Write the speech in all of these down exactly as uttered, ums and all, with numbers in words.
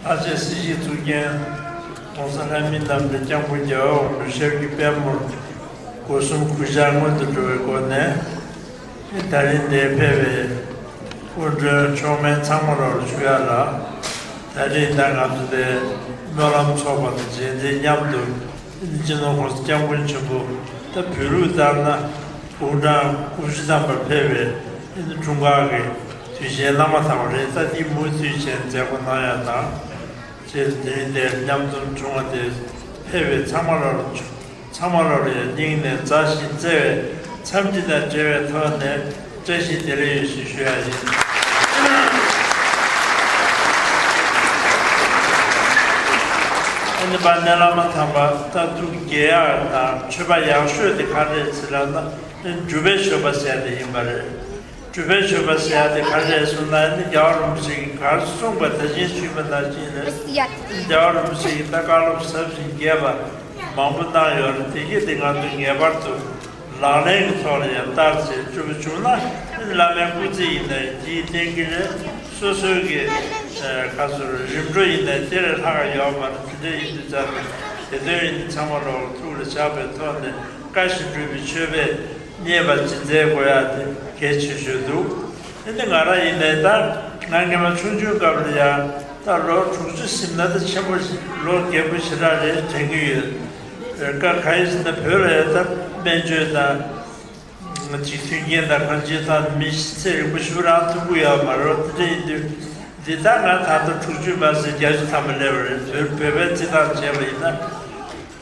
ལྷ་རྗེ་སྲིད་ཞིའི་གཙུག་རྒྱན་༸གོང་ས་ལྷ་མིའི་རྣམ་འདྲེན་སྐྱབས་མགོན་རྒྱལ་བ་དབང་པོའི་ཞབས་ཀྱི་པད་མོར་སྒོ་གསུམ་གུས་ཕྱག་སྔོན་དུ་འགྲོ་བའི་སྒོ་ནས། ད་རིང་འདིར་ཕེབས་པའི་སྐུ་མགྲོན་མཆོག་དམན་ཚང་མ་ལོར་ཞུ་ཡག་ལ། ད་རིང་ད་ང་ཚོ་འདིར་སྨོན་ལམ་ཚོགས་པ་དང་རྗེས་འདེད་མཉམ་དུ་སྤྱི་ནོར་༸གོང་ས་༸སྐྱབས་མགོན་ཆེན་པོ་ད་བོད་ལུགས་ལྟར་ན་དགུང་གྲངས་དགུ་བཅུ་ཐམ་པར་ཕེབས་པའི་འཁྲུངས་སྐར་གྱི་དུས་ཆེན་བླ་མ་ཐང་པ་རེད། ད་འདི་མུ་མཐུད་བྱས་མཛད་སྒོ་གནང་ཡག་དང་། རྗེས་དེ་རིང་འདིར་མཉམ་འཛོམས་བྱུང་བ་དེར་ཕེབས་པའི་ཚང་མ་ལོར། ཚང་མ་ལོར་ཡང་སྙིང་ནས་མཛའ་ཞིང་བརྩེ་བའི་འཚམས་འདྲི་དང་འབྲེལ་བའི་ཐོག་ནས་བཀྲ་ཤིས་བདེ་ལེགས་ཡོད་ཞེས་ཞུ་ཡག་ཡིན། ཨ་ནི་དཔལ་ལྡན་བླ་མ་ཐང་པ་ད་ཐུགས་དགྱེས་ཡག་དང་མཆོད་པ་ཡག་ཤོས་དེ་ག་རེ་རེད་ཟེར་ལབ་ན། ཨ་ནི་སྒྲུབ་པའི་མཆོད་པ་ཟེར་ཡག་དེ་ཡིན་པ་རེད། སྒྲུབ་པའི་མཆོད་པ་ཟེར་ཡག་དེ་ག་རེ་རེད་ཟེར་ན། ཨ་ནི་རྒྱལ་བ་རིན་པོ་ཆེ་གིས་ག་རེ་གསུངས་པ་ད་གིན་ཞུས་པ་ནང་བཞིན་རེད། རྒྱལ་བ་རིན་པོ་ཆེ་གིས་ད་བཀའ་སློབ་ཟབ་ཅིང་རྒྱས་པ་མང་པོ་གནང་ཡོད་རེད། དེ་གིས་དེ་ང་ཚོས་ངེས་པར་དུ་ལག་ལེན་གྱི་ཐོག་ལ་ཡང་བསྟར་བྱས་སྒྲུབ་པ་བྱུང་ན། བླ་མའི་སྐུ་ཚེ་ཡིན་ནའི་དེས་བརྟན་གྱི་རེད། སོ་སོའི་གི་ཁ་སོར་རིམ་གྲོ་ཡིན་ནའི་དེ་ལས་ལྷག་ཡོད་མ་རེད། དེ་འདྲ་ཡིན་དུས་ཙང་ནས་དེ་དོན་ཡིན་ཚང་མ་ལོག་ཐུགས་ལ་བཞག་པའི་ཐོག་ནས་བཀའ་བཞིན་སྒྲུབ་པའི་མཆོད་པས་མཉེས་པར་ཅི་མཛད་དགོས་ཡག་དེ་གལ་ཆེ་ཤོས་འདུག་ཨ་ནི་ང་རང་ཡིན་ནའི་ད་ང་སྔོན་མ་ཆུང་ཆུང་སྐབས་ལ་ཡང་ད་ལོ་དྲུག་ཅུ་ཟིན་ན་ད་ཆེན་པོ་ཞིག་ལོ་རྒན་པོ་ཞེ་དྲག་རེད་དྲན་གྱི་ཡོད། སྐབས་ག་ཡིན་ཟེར་ན་བོད་ལ་ཡང་ད་སྨན་བཅོས་དང་། ཅིག་མཐུན་རྐྱེན་དང་གང་ཅིའི་ཐོག་ནས་མི་ཚེ་རིང་པོ་ཞིག་རག་ཐུབ་ཀྱི་ཡོད་མ་རེད། དེ་འདྲ་ཡིན་དུས་འདི་ལྟར་ང་ད་ལྟ་དྲུག་ཅུ་མ་ཟིན་བརྒྱད་ཅུ་ཐམ་པ་སླེབས་པ་རེད། བོད་བོད་པའི་རྩིས་ཐང་བྱས་པ་ཡིན་ན།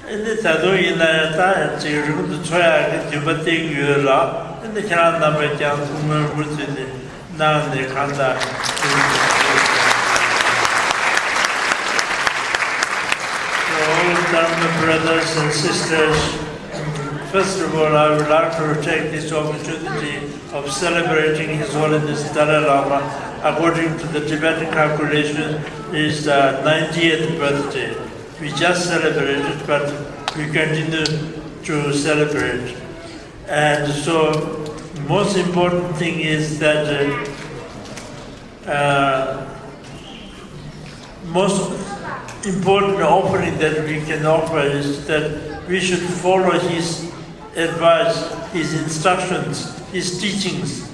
ཨ་ནི་ད་དུང་ཡིན་ན་ཡང་ད་ཅིག་རིང་དུ་འཚོ་ཡག་གི་འདུན་པ་བསྟན་གྱི་ཡོད་ལ། ཨ་ནི་ཁྱེད་རང་རྣམ་པས་ཀྱང་ཐུགས་སྨོན་འབུལ་ཚུལ་ནི་གནང་ནས་གང་ལྟར། To all Dharma brothers and sisters, first of all, I would like to take this opportunity of celebrating His Holiness Dalai Lama. According to the Tibetan calculation, is the ninetieth birthday. We just celebrated, but we continue to celebrate. And so, most important thing is that, uh, uh, most important offering that we can offer is that we should follow his advice, his instructions, his teachings.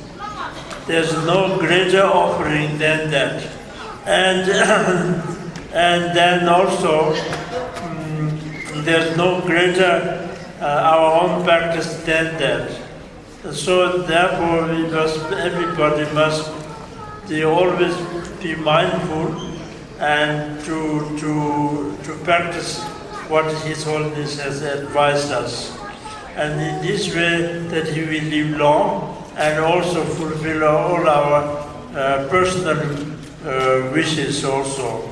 There's no greater offering than that. And, and then also, mm, there's no greater, uh, our own practice than that. So therefore, we must, everybody must, they always be mindful and to, to, to practice what His Holiness has advised us. And in this way that he will live long and also fulfill all our, uh, personal, uh, wishes also.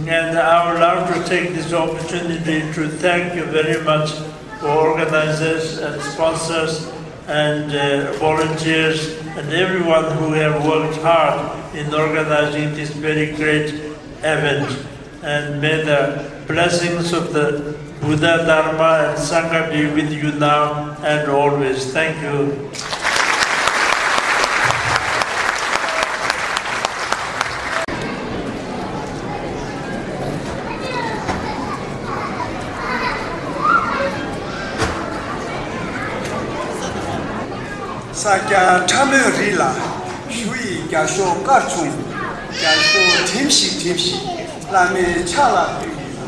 And I would like to take this opportunity to thank you very much for organizers and sponsors and, uh, volunteers and everyone who have worked hard in organizing this very great event. And may the blessings of the Buddha, Dharma, and Sangha be with you now and always. Thank you. ས་སྐྱ་ཁྲ་མོའི་རི་ལ། ཞུ་ཡི་རྒྱ་ཤོག་དཀར་ཆུང་། རྒྱ་ཤོག་བྲིམ་ཞིག་བྲིམ་ཞིག་བླ་མའི་ཕྱག་ལ་ཕུལ་ཡི་ལ།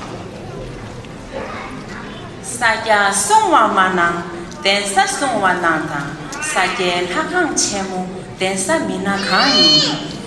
ས་སྐྱ་སྲུང་བ་མ་གནང་། གདན་ས་སྲུང་བ་གནང་དང་། ས་སྐྱའི་ལྷ་ཁང་ཆེན་མོ་གདན་ས་མིན་ན་གང་ཡིན།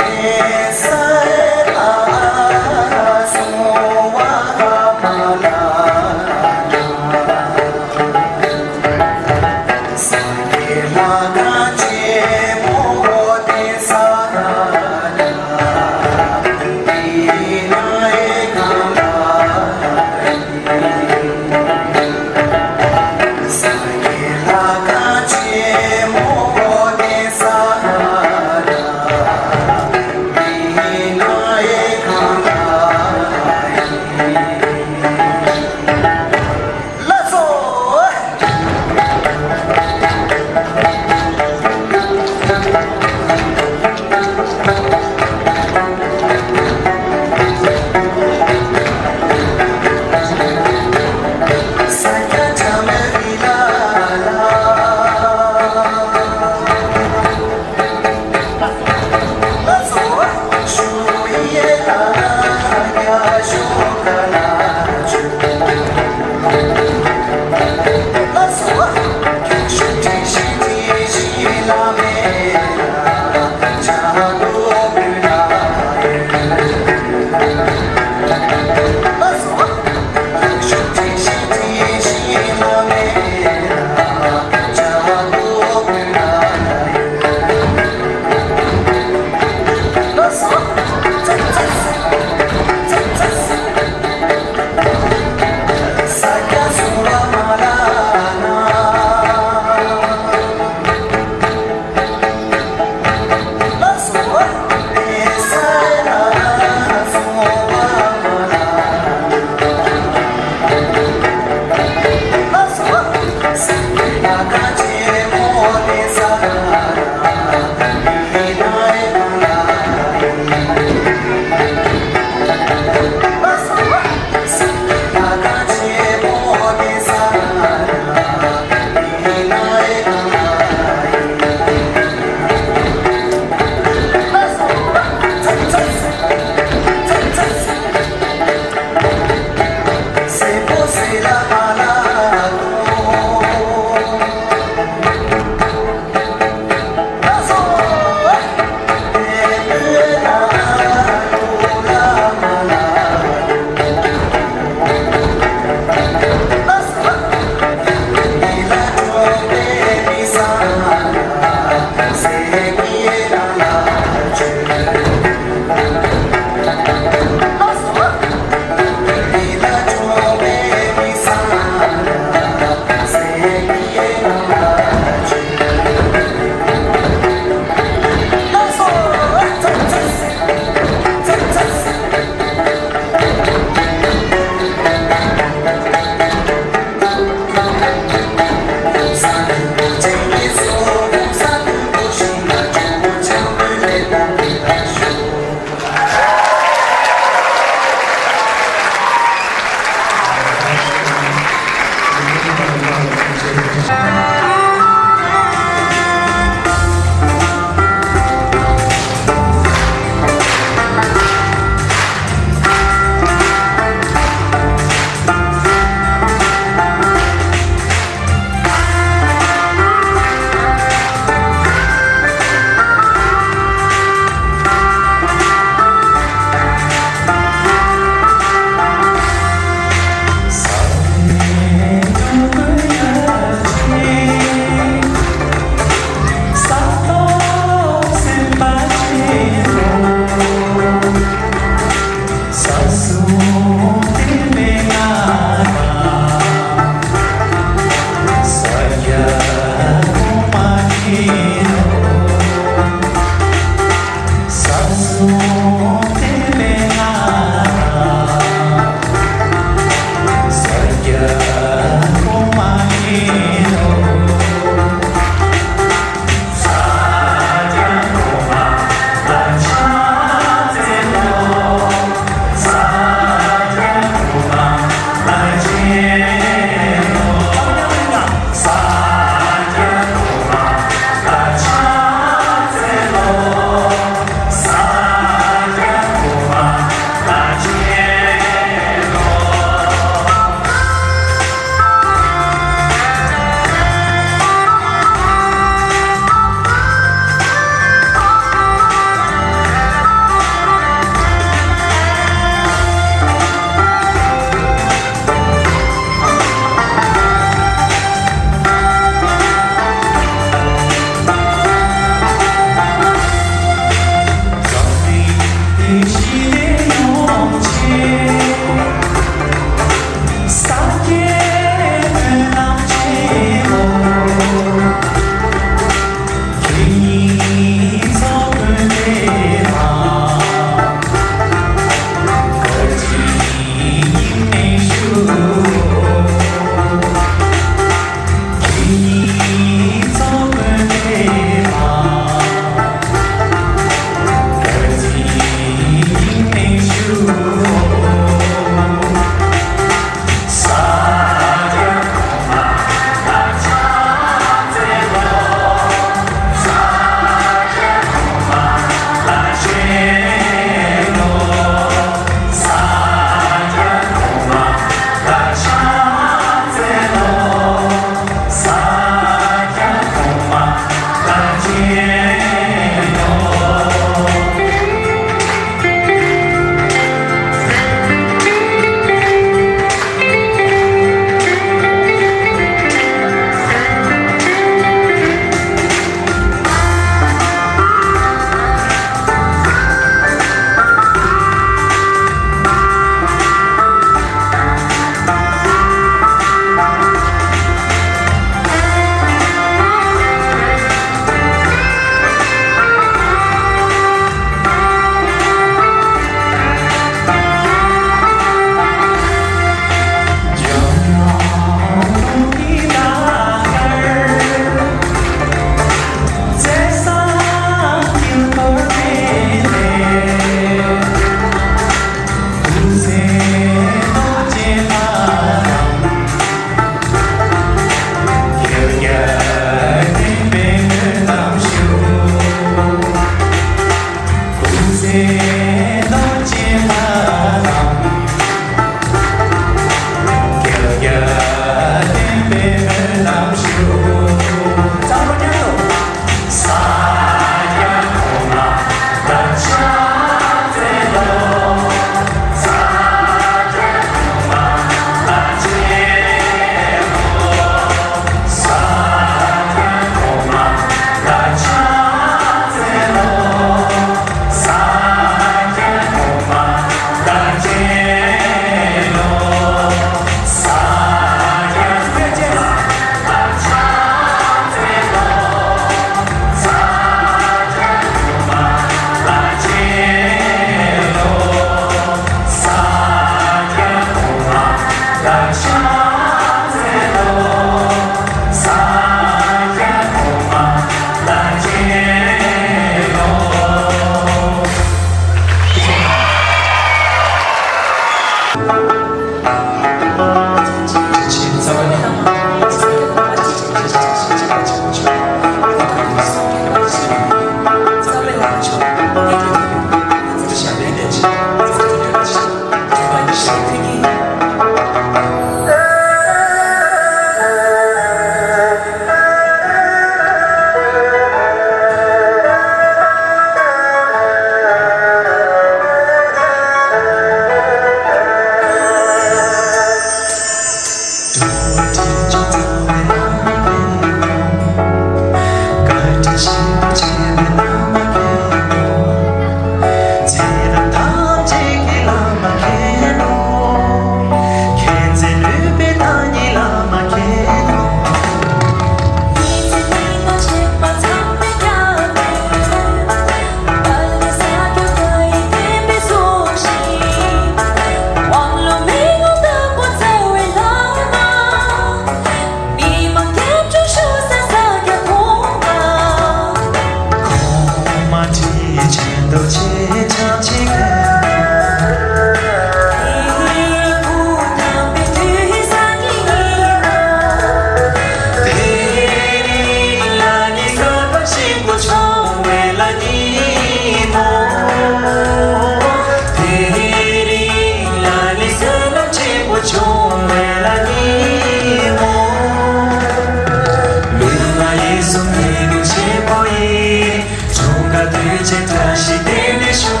འཁྲུངས་སྐར་དུས་ཆེན་བཀྲ་ཤིས་བདེ་ལེགས་ཞུ།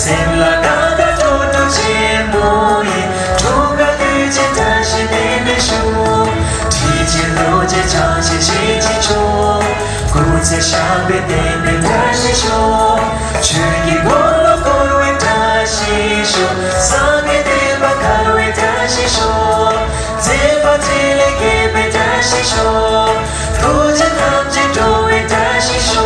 སེམས་ལ་དགའ་དགའ་སྤྲོ་སྤྲོ་ཆེན་པོ་ཡིས། འཁྲུངས་སྐར་དུས་ཆེན་བཀྲ་ཤིས་བདེ་ལེགས་ཞུ། ཁྲི་ཆེན་རྡོ་རྗེ་འཆང་ཆེན་ཞེས་བྱ་མཆོག་སྐུ་ཚེ་ཞབས་པད་བརྟན་པའི་བཀྲ་ཤིས་ཤོག་ཆོས་ཀྱི་འཁོར་ལོ་བསྐོར་བའི་བཀྲ་ཤིས་ཤོག་སངས་རྒྱས་བསྟན་པ་དར་བའི་བཀྲ་ཤིས་ཤོག་མཛད་པ་ཕྲིན་ལས་རྒྱས་པའི་བཀྲ་ཤིས་ཤོག་ཐུགས་རྗེ་ཐམས་ཅད་འགྲོ་བའི་བཀྲ་ཤིས་ཤོག་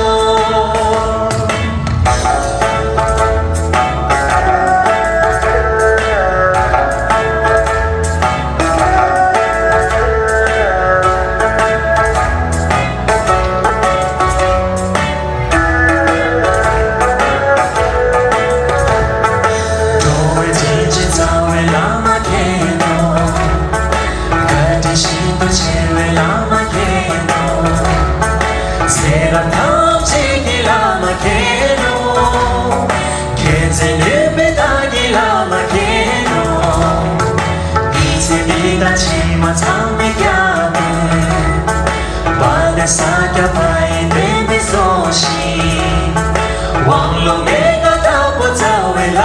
འགྲོ་བའི་རིན་ཆེན་རྩ་བའི་བླ་མ་མཁྱེན་ནོ། བཀའ་དྲིན་ཤིན་ཏུ་ཆེ་བའི་བླ་མ་མཁྱེན་ནོ། ཚེ་རབས་ཐམས་ཅད་ཀྱི་བླ་མ་མཁྱེན་ནོ། མཁྱེན་བརྩེ་ནུས་པའི་བདག་གི་བླ་མ་མཁྱེན་ནོ། མི་ཚེ་འདི་དང་ཕྱི་མ་ཚང་མའི་སྐྱབས་གནས། དཔལ་ལྡན་ས་སྐྱ་པ་ཡི་བསྟན་པའི་སྲོག་ཤིང་། དབང་ལུང་མན་ངག་དྭགས་པོ་རྩ་བའི་བླ་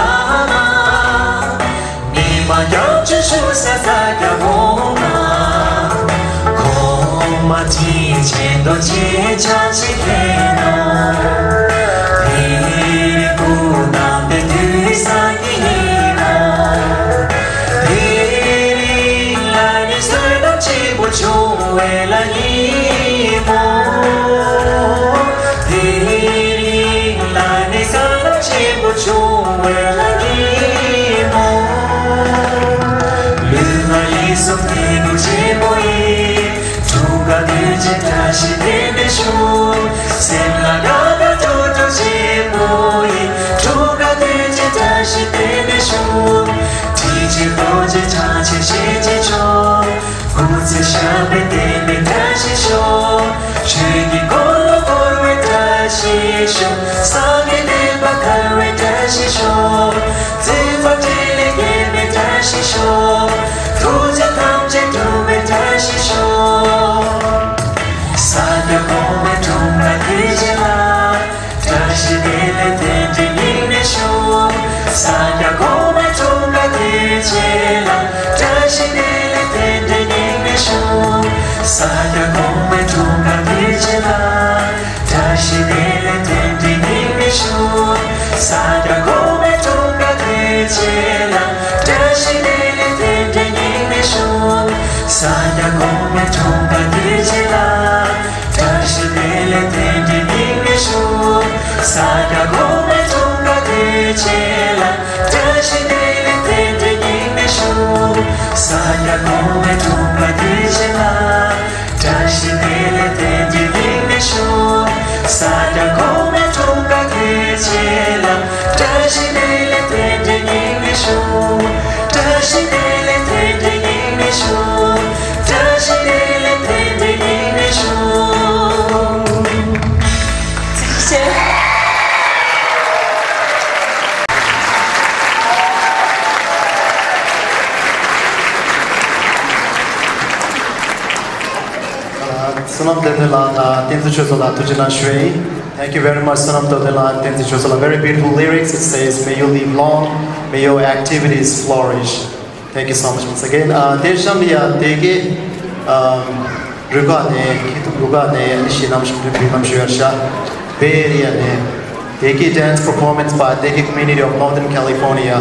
མ། ཉི་མ་སྐྱབས་བཅོལ་ཞུ་ས་ས་སྐྱ་གོང་མ། གོང་མ་ཁྲི་ཆེན་རྡོ་རྗེ་འཆང་ཆེན་མཁྱེན་ནོ། དེ་རིང་སྐུ་བལྟམས་པའི་དུས་བཟང་གི་ཉིན་མོ། དེ་རིང་ལ་ནི་བསོད་ནམས་ཆེན་པོ་བྱུང་བའི་ལ་ཉིན་མོ། དེ་རིང་ལ་ནི་བསོད་ནམས་ཆེན་པོ་བྱུང་བའི་ལ་ཉིན་མོ། ལུས་ངག་ཡིད་གསུམ་བདེ་སྡུག་ཆེན་པོ་ཡིས། འཁྲུངས་སྐར་དུས་ཆེན་བཀྲ་ཤིས་བདེ་ལེགས་ཞུ། སེམས་ལ་དགའ་དགའ་སྤྲོ་སྤྲོ་ཆེན་པོ་ཡིས། འཁྲུངས་སྐར་དུས་ཆེན་བཀྲ་ཤིས་བདེ་ལེགས་ཞུ། ཁྲི་ཆེན་རྡོ་རྗེ་འཆང་ཆེན་ཞེས་བྱ་མཆོག་སྐུ་ཚེ་ཞབས་པད་བརྟན་པའི་བཀྲ་ཤིས་ཤོག་ཆོས་ཀྱི་འཁོར་ལོ་བསྐོར་བའི་བཀྲ་ཤིས་ཤོག་སངས་རྒྱས་བསྟན་པ་དར་བའི་བཀྲ་ཤིས་ཤོག་བརྩེ་བ་འཕྲིན་ལས་རྒྱས་པའི་བཀྲ་ཤིས་ཤོག་ཐུགས་རྗེ་ཐམས་ཅད་འགྲུབ་པའི་བཀྲ་ཤིས་ཤོག་ས་སྐྱ་གོང་མའི་འཁྲུངས་སྐར་དུས་ཆེན་ལ། བཀྲ་ཤིས་བདེ་ལེགས་རྟེན་འབྲེལ་སྙིང་ནས་ཞུ། ས་སྐྱ་གོང་མའི་འཁྲུངས་སྐར་དུས་ཆེན་ལ། བཀྲ་ཤིས་བདེ་ལེགས་རྟེན་འབྲེལ་སྙིང་ནས་ཞུ། ས་སྐྱ་གོང་མའི་འཁྲུངས་སྐར་དུས་ཆེན་ལ། བཀྲ་ཤིས་བདེ་ལེགས་རྟེན་འབྲེལ་སྙིང་ནས་ཞུ། ས་སྐྱ་གོང་མའི་འཁྲུངས་སྐར་དུས་ཆེན་ལ། བཀྲ་ཤིས་བདེ་ལེགས་རྟེན་འབྲེལ་སྙིང་ནས་ཞུ། ས་སྐྱ་གོང་མའི་འཁྲུངས་སྐར་དུས་ཆེན་ལ། བཀྲ་ཤིས་བདེ་ལེགས་རྟེན་འབྲེལ་སྙིང་ནས་ཞུ། ས་སྐྱ་གོང་མའི་འཁྲུངས་སྐར་དུས་ཆེན་ལ། བཀྲ་ཤིས་བདེ་ལེགས་རྟེན་འབྲེལ་སྙིང་ནས་ཞུ། ས་སྐྱ་གོང་མའི་འཁྲུངས་སྐར་དུས་ཆེན་ལ། བཀྲ་ཤིས་བདེ་ལེགས་རྟེན་འབྲེལ་སྙིང་ནས་ཞུ། ས་སྐྱ་གོང་མའི་འཁྲུངས་སྐར་དུས་ཆེན་ལ། བཀྲ་ཤིས་བདེ་ལེགས་རྟེན་འབྲེལ་སྙིང་ནས་ཞུ། བཀྲ་ཤིས་བདེ་ལེགས་རྟེན་འབྲེལ་སྙིང་ནས་ཞུ། བཀྲ་ཤིས་ བསོད་ནམས་བསྟན་འཛིན་ལགས་དང་བསྟན་འཛིན་ཆོས་མཚོ་ལགས་ཐུགས་རྗེ་གནང་ཞུ་ཡ་ཡིན། Thank you very much བསོད་ནམས་བསྟན་འཛིན་ལགས། བསྟན་འཛིན་ཆོས་མཚོ་ལགས། Very beautiful lyrics. It says, "May you live long, may your activities flourish." Thank you so much once again. དེ་གཤམ་ལ་ཡ་སྡེ་དགེ་རུ་ཁག་ནས་མཁས་གྲུབ་རུ་ཁག་ནས་ཨ་ནི་གཞས་གནང་བཞིན་པའི་གནང་ཞུ་ཡ་ཤ། Bay Area ནས་སྡེ་དགེ། Dance performance by Dege Community of Northern California.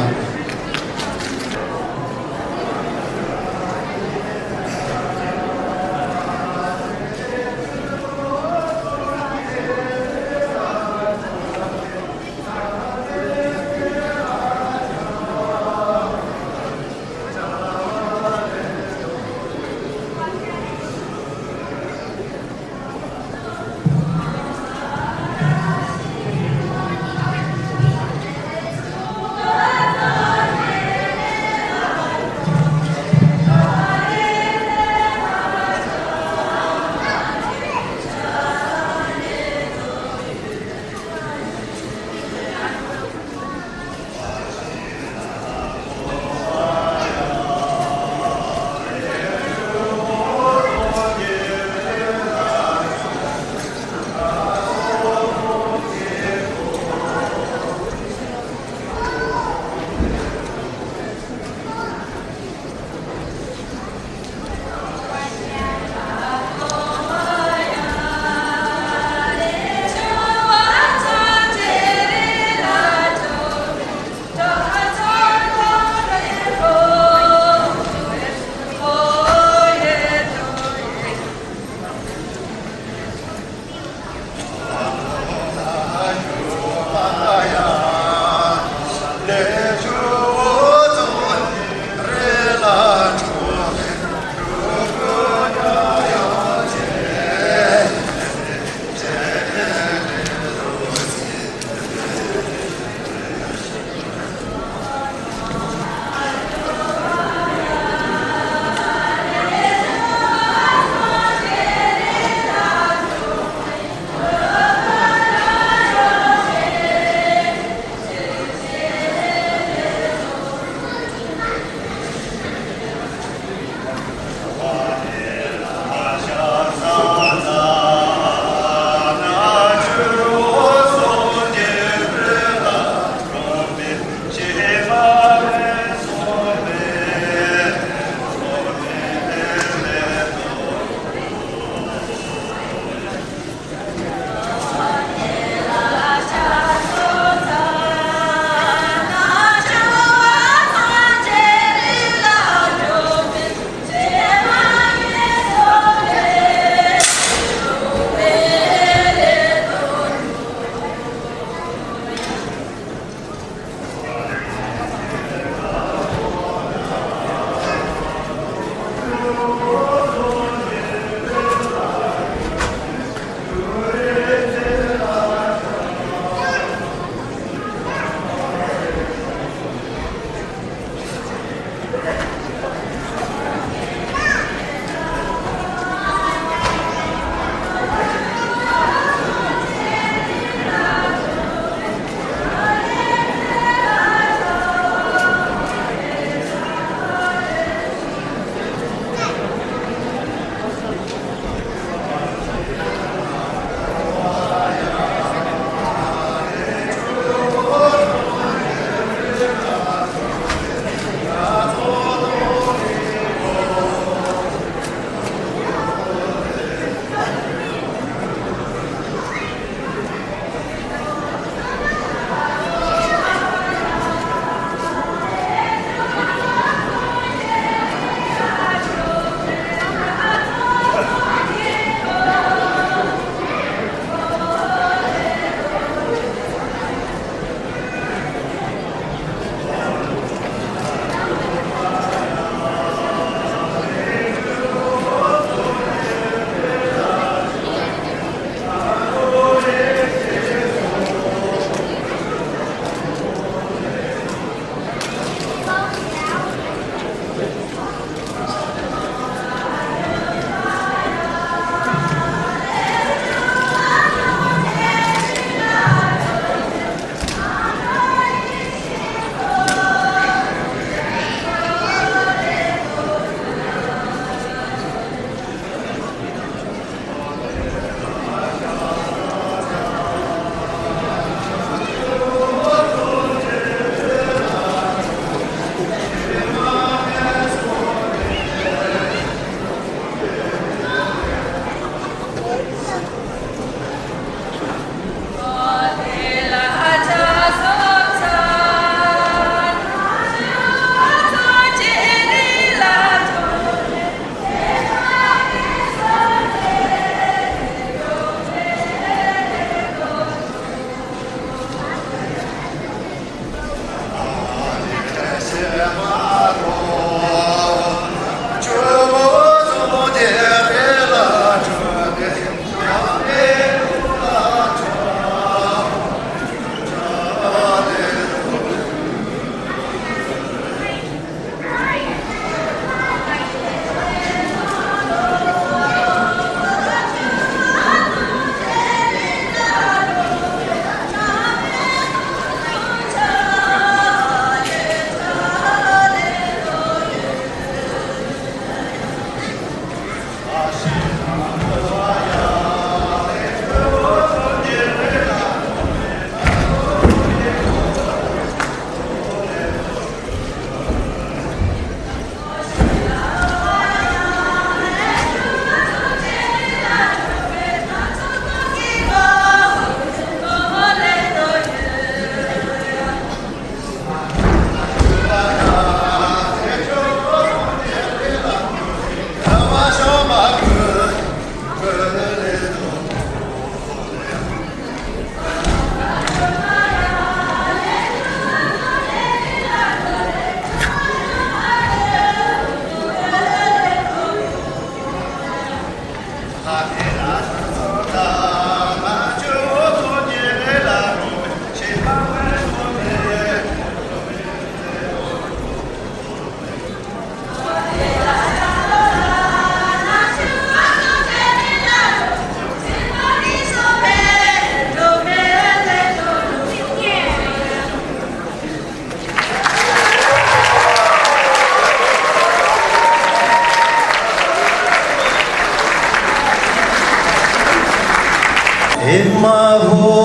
ཨེ་མ་ཧོ།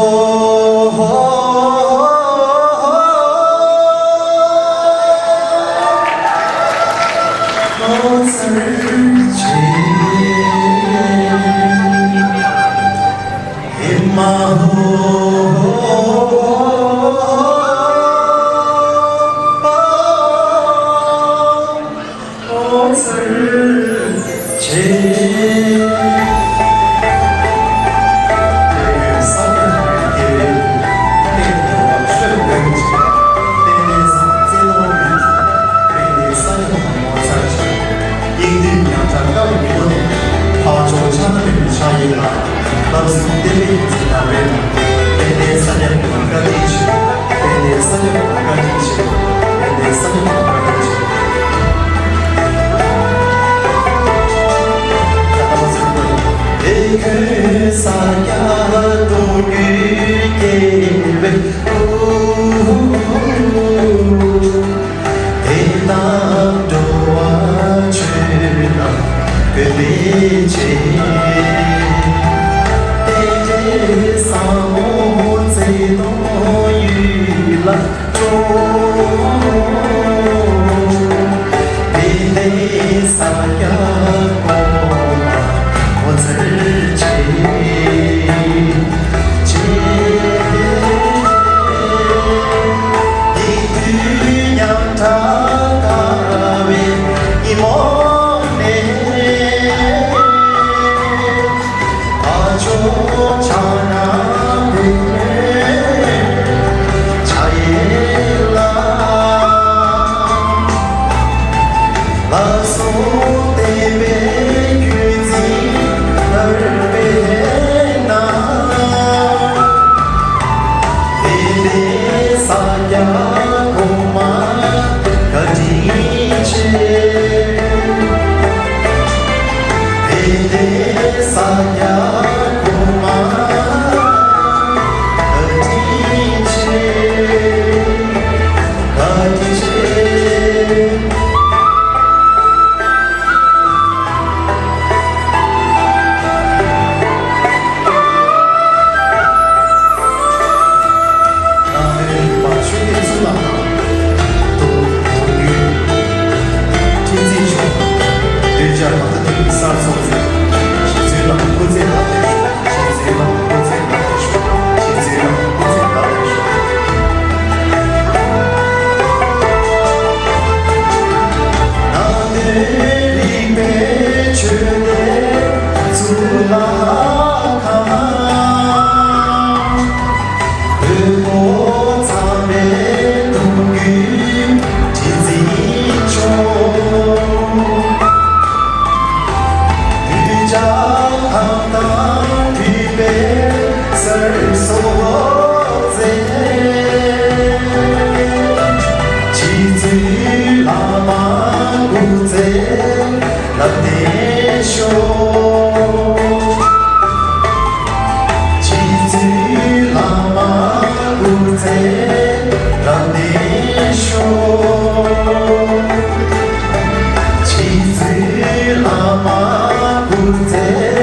ཨེ་མ་ཧོ། ཨོ་ཚར་ཆེ། དབྱིངས་འདུས་མྱང་གྲགས་དཀའ་བའི་མི་ལོ་ནས། འཕགས་མཆོག་ཕྱག་ན་པདྨོའི་ཕྱག་གཡས་ལ། བསླབ་གསུམ་བསྟན་པའི་རྒྱལ་མཚན་དར་བའི་ནང་། དཔལ་ལྡན་ས་སྐྱ་པདྨ་བཀའ་དྲིན་ཆེ། དཔལ་ལྡན་ས་སྐྱ་པདྨ་བཀའ་དྲིན་ཆེ། དཔལ་ལྡན་ས་སྐྱ་པདྨ་བཀའ་དྲིན་ཆེ། ཨེ་ཁྱོད་ས་སྐྱ་གདུང་བརྒྱུད་རྒྱལ་བའི་སྐུ། དེ་དང་འགྲོ་བ་ཆོས་ལ་འགོད་པའི་ཆེད། རྟེན་འབྲེལ་ཟབ་མོ་བརྩེ་དུང་ཡུལ་ལ་སྤྲོ། དེ་ལས་ས་སྐྱ་གོང་མ་འོད་ཟེར་ཆེ། ཆེ། ཡིད་དུ་ཉམས་ཐག་དཀའ་བའི་ཉིན་མོ་ནས། འཕགས་མཆོག་ཕྱག་ན་པདྨོའི་ཕྱག་གཡས་ལ། བསླབ་གསུམ་བསྟན་པའི་བརྒྱུད་འཛིན་དར་བའི་ནང་། དེ་ལས་ས་སྐྱ་གོང་མ་བཀའ་དྲིན་ཆེ། དེ་ལས་ས་སྐྱ་གོང་མ་བཀའ་དྲིན་ཆེ། བཀའ་དྲིན་ཆེ། ལག་བརྟན་ཤོག། རྗེ་བཙུན་བླ་མ་སྐུ་ཚེ་རབ་བརྟན་ཤོག། རྗེ་བཙུན་བླ་མ་སྐུ་ཚེ་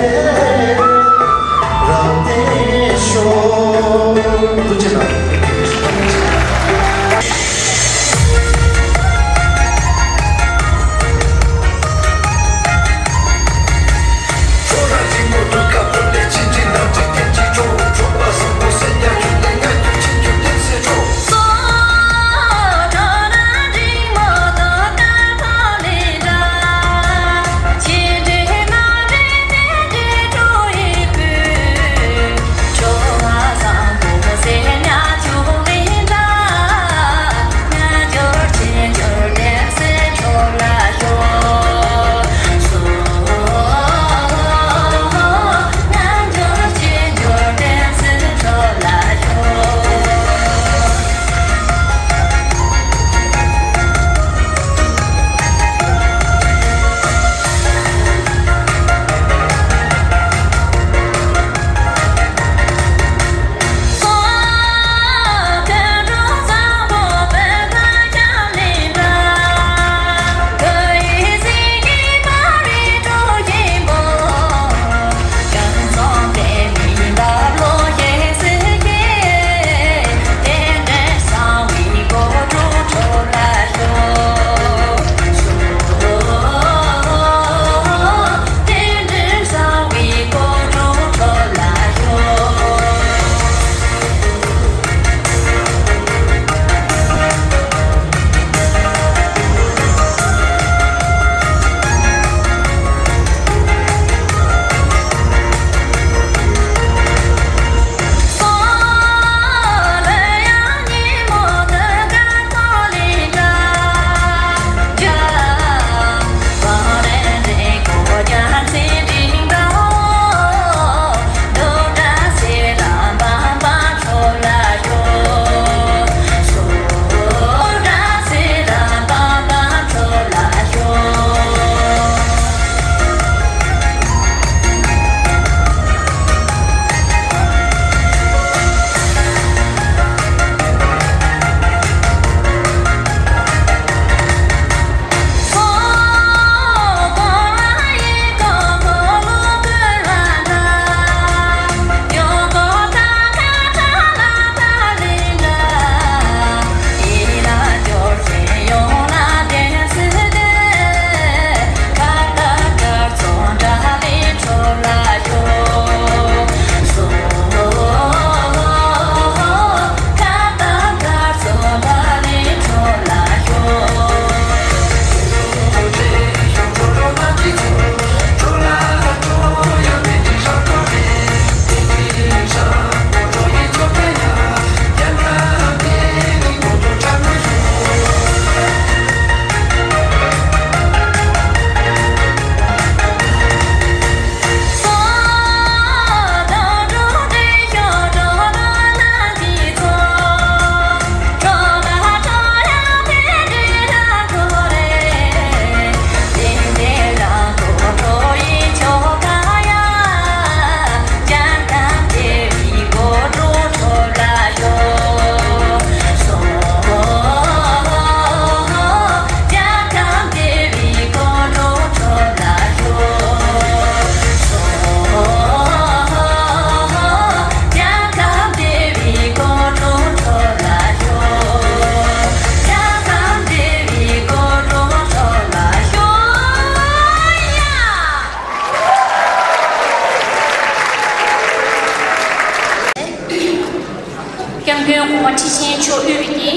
ཁྲི་ཆེན་མཆོག་དབུས་པའི་གི་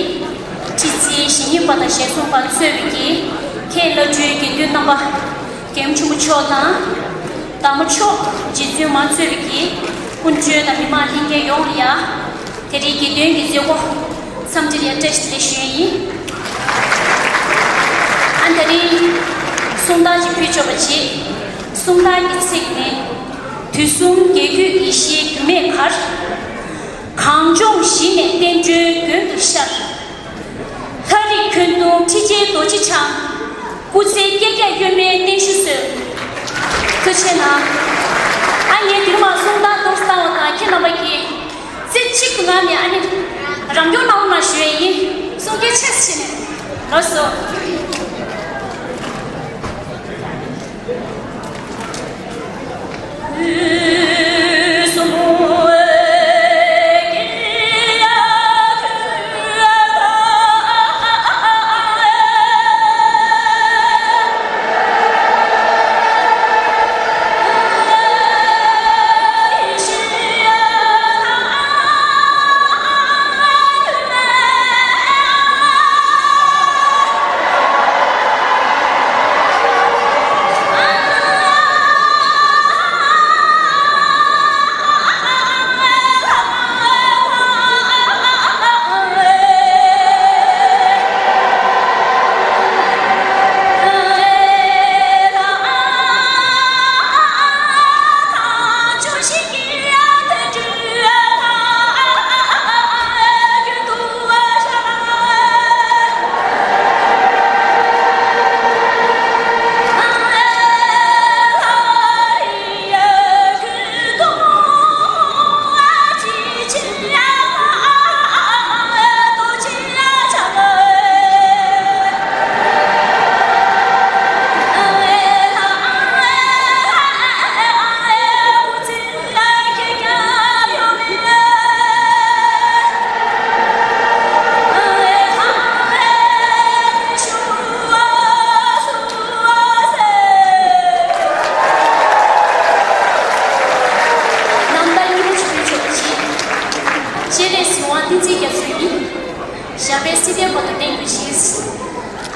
ཁྲི་འཛིན་ཞིང་གཉེར་པ་དང་ཞལ་གསུངས་པ་གཙོས་པའི་གི་ཁྱེད་བླ་སྤྲུལ་དགེ་འདུན་རྣམ་པ། རྒྱལ་ཡུམ་ཆེན་པོ་མཆོག་དང་། བདག་མོ་མཆོག་རྗེ་བཙུན་མ་གཙོས་པའི་གི་སྐུ་མགྲོན་དང་མི་མང་ལྷན་རྒྱས་ཡོངས་ལ་ཡ། དེ་རིང་དགེ་འདུན་གྱི་མཛད་སྒོ་འཚམས་འདྲིར་ཡ་བཀྲ་ཤིས་བདེ་ལེགས་ཞུ་ཡ་ཡིན། ཨ་དེ་རིང་གསུང་རྟགས་ཅིག་ཕུལ་ཆོག་པ་བྱེད། གསུང་རྟགས་ཀྱི་ཚིག་ནི། དུས་གསུམ་རྒྱལ་བརྒྱུད་ཡེ་ཤེས་རྒྱུད་སྨད་གར། གངས་ལྗོངས་གཞི་ནས་བསྟན་འགྲོའི་མགོན་དུ་ཤར། ལྷ་རིགས་འཁོན་གདུང་ཁྲི་ཆེན་རྡོ་རྗེ་འཆང་། སྐུ་ཚེ་བསྐལ་བརྒྱར་གཡོ་མེད་བརྟན་བཞུགས་གསོལ། ཐུགས་རྗེ་གནང་། ཨ་ངས་དེ་རིང་མ་གསུང་རྟགས་ཏོག་ཙམ་བཏང་བ་དང་ཁྱེད་རྣམ་པ་གིས་རྩེ་གཅིག་ཏུ་ངང་ནས་ཨ་ནི་རང་སྐྱོང་གནང་རོགས་གནང་ཞུ་ཡས་ཡིན། གསུང་སྐད་ཆེ་ཙམ་བྱས་ནས་ལགས་སོ། རྣམ་ཐར་སྙིང་པོ་ཆུ་ཕུལ་ཆོག་པ་བྱེད། སྤྱན་རས་གཟིགས་དབང་བསྟན་འཛིན་རྒྱ་མཚོ་ཡིན། ཞབས་པད་སྲིད་མཐའི་བར་དུ་བརྟན་དགོས་ཤིང་།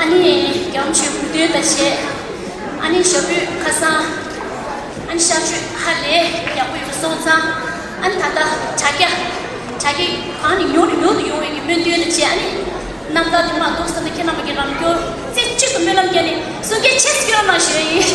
ཨ་ནི་རྒྱ་མཚོའི་གུས་སྟོན་དང་བཅས། ཨ་ནི་ཞབས་པད་ཁ་སང་། ཨ་ནི་གཤགས་བཅོས་ཧ་ལས་ཡག་པོ་ཡོང་སོང་ཙང་། ཨ་ནི་ད་ལྟ་དྲ་རྒྱ། དྲ་རྒྱ་གང་ནས་ཡོང་ནས་ཡོང་དུ་ཡོང་བའི་གི་སྨོན་འདུན་དང་བཅས། ཨ་ནི་རྣམ་ཐར་དེ་མ་གཏོགས་ས་ན་ཁྱེད་རྣམ་པ་གི་རང་སྐྱོར་རྩེ་གཅིག་ཏུ་སྨོན་ལམ་བརྒྱབ་ནས་གསུང་སྐད་ཆེ་ཙམ་སྐྱོར་གནང་ཞུ་ཡ་ཡིན།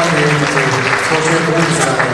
ཚོགས་ཆེན་གོང་དུ་ཞུས་པ་